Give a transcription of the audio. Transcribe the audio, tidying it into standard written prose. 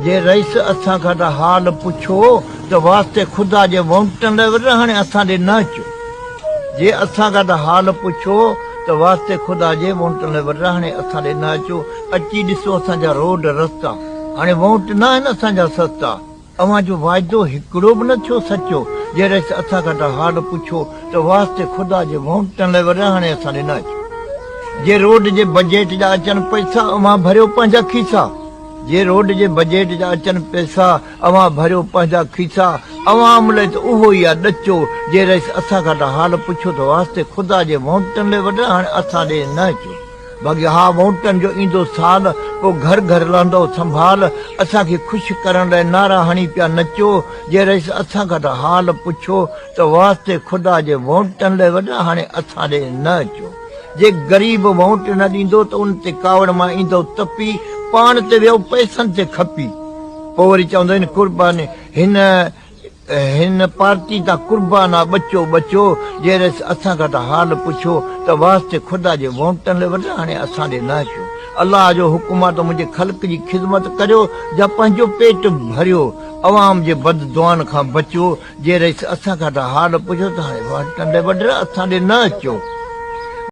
جي رئيس اسان کان ته حال پڇو ته واسطي خدا جي وونٽن لاء وري هاڻي اسان ڏي نه اچو. جي اسان کان ته حال پڇو ته واسطي خدا جي وونٽن لاء وري هاڻي اسان ڏي نه اچو. اچي ڏسو اسان جا روڊ رستا هاڻي وونٽ نه آهن اسان جا سستا. اوهان جو واعدو هڪڙو به نه ٿيو سچو. جي رئيس اسان کان ته حال پڇو ته واسطي خدا جي وونٽن لاء وري هاڻي اسان ڏي نه اچو. جي روڊ جي بجيٽ جا اچن پئسا اوهان ڀريو پنهنجا کيسا. جي روڊ جي بجيٽ جا اچن پئسا اوهان ڀريو پنهنجا کيسا. عوام لئه ته اهو ئي آ ڏچو. جي رئيس اسان کان ته حال پڇو ته واسطي خدا جي وونٽن لئه وڏا هاڻي اسان ڏي نه اچو. باقي ها وونٽن جو ايندو سال پوء گهر گهر لهندؤ سنڀال. اسان کي خوش ڪرڻ لئه نعرا هڻي پيا نچو. جي رئيس اسان کان ته حال پڇو ته واسطي خدا جي وونٽن لئه وڏا هاڻي اسان ڏي نه اچو. جي غريب وونٽ نه ڏيندو ته ان تي ڪاوڙ مان ايندؤ تپي، پاڻ تي ويو پئسن تي کپي. پوء وري چوندو هن قربان هن هن پارٽي تان قربان آ ٻچو ٻچو، جي رئيس اسان کان ته حال پڇو ته واسطي خدا جي وونٽن لئه وڏا هاڻي اسان ڏي نه اچو. الله جو حڪم آ ته منهنجي خلق جي خدمت ڪريو جا پنهنجو پيٽ ڀريو، عوام جي بد دعائن کان بچو، جي رئيس اسان کان ته حال پڇو ته هاڻي وونٽن لئه وڏا اسان ڏي نه اچو.